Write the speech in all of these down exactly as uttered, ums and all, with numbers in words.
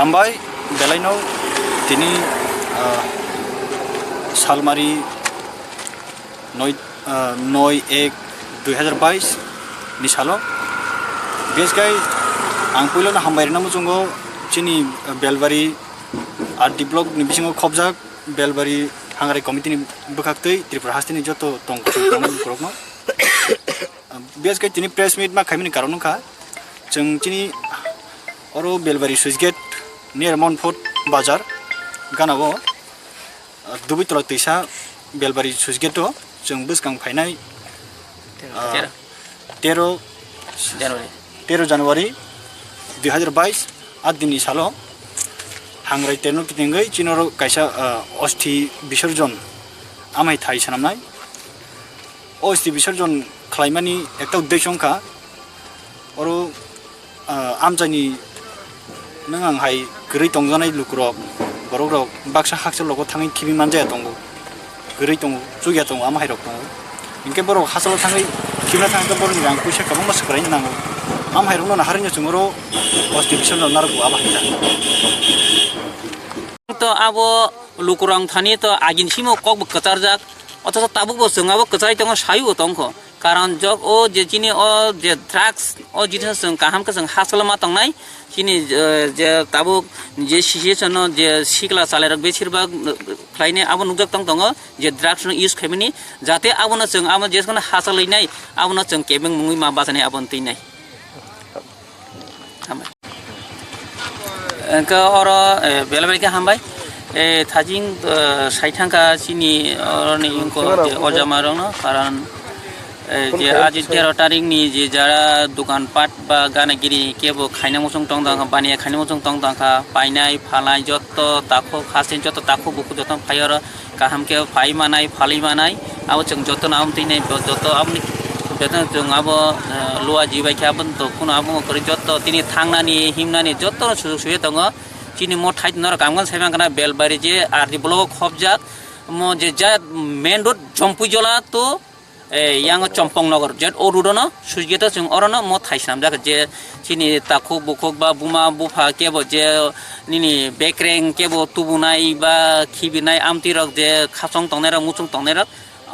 Hambai belaino tini, ah, salmari noi, ah, noi ek dui hazar bais ni salo. Bes kai ang puilo no hambai rwna muchungo chini, ah, Belbari R D block ni bisingo khobjak Belbari Hangrai committee ni bwkhaktwi Tripura hasteni joto tong tong bukurokno. Bes kai tini press meet ma khaimani karon wngkha, chwng chini oro Belbari switch gate near Monfort bazar gana o, ah, Dubitwla twisa Belbari switch gate o chwng bwskang phainai, ah, tero. Tero January. Tero January dui hazar bais, a dini salo Hangrai terno kitingwi chinoro kaisa, ah, osti bisorjon amai thai sanamnai. O osti bisorjon khlaimani ekta uddesho wngkha, oro, ah, amchaini nwng ang hai kwrwi tongjaknai lukurok, borokrok baksa hakchal rogo thangwi khibi manjaya tongo, kwrwi tongo, chukya tongo, ama hairok tongo. Hinkhe borok hachalo thangwi khibna thangkhe borokni rang puisa kwbangma swkraina nango. Ama hairokno naharwino chwng oro osti bisorjon narwkgo, abo hai ta. To abo lukurok thani to agin simo kokbo kwcharjak, othocho tabukbo chwng abo kwchai tongo, saibo tongkho. Karon jok o je chini o je drugs o jinis chwng kaham khe chwng hachalo ma tongnai, chini, eh, je tabuk je situation o je sikla chalairok besirbak, eh, khlainai abo nukjak tong tongo je drugs no use khaimani, jate abono chwng abo jeskono hachal rinai abono chwng kebeng mungwi ma bachanai aboni twinai. Hambai. Hwnkhe oro, eh, belai belai khe hambai. Eh, thajing, eh, sai thangkha chini oroni wngkha je o jamarokno, karon, eh, je aji tero tarikni je jara dokan pat ba gana giri kebo khaina muchung tong tongkha, baniya khaina muchung tong tongkha, painai phalai jotto takhuk hasteni jotto takhuk bukhuk jotto phai oro. Kaham khe phai manai, phalwi manai, abo chwng jotono aboni twi nai, joto aboni beton chwng abo, eh, luaji bai khe aboni to kheno abo kwrwi joto tini thangnani, himnani jotono sujuk suye tongo. Chini mo thai norok ang mano sai mankha na Belbari je R D block o khobjak, mo je ja main road Jompuijola to, eh, yang Chompong Nogor, je o road ono switch gate o chwng orono mo thai swnamjak je chini takhuk bukhuk ba buma bupha kebo je nini bekreng kebo tubunai ba khibinai amtwi rok je khachong tongnai rok muchung tongnai rok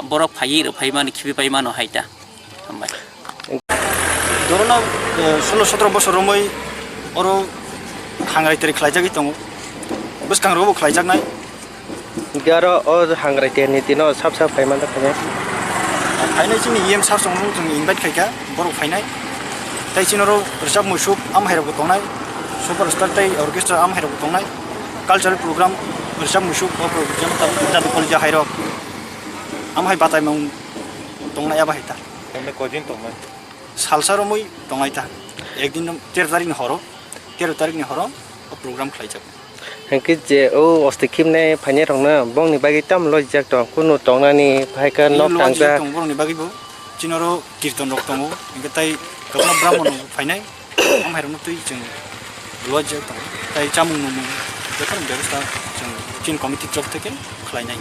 borok phaiwi rw phai mani khibi pai mano hai ta. Hambai. Dorono, eh, solo sotro bosor romwi oro hangrai teri khlaijagwi tongo. Bwskang rogo bo khlaijaknai. Hinkhe aro o hangrai terni tino sap sap phai manjak kha. Phainai chini E M sir chwng, chwng invite khaikha, borok phainai. Tai chini oro rwchap musuk amhairokbo tongnai, super star tai orchestra amhairokbo tongnai. Cultural program rwchap musuk o program ta Jadu College hairok. Amhai bataimung tongnai abo hai ta. Tongnai kojin tongnai. Salsa romwi tongnai ta. Ekdin tero tarikni horo, tero tarikni horo o program khlaijak. Hwnkhe je o osti khibnai phainairokno bongni bagwi tamo lojijak tong, kunu tongnani phaikha nok tangjak. Tini lojijak tong borokni bagwibo, chini oro kirton rok tongo, hinkhe tai kwbangma brahmon rok phainai, amhairokno twi chwng lojijak tongo, tai chamung nungmung jotono bebostha chwng chini committee torof theke khlainai.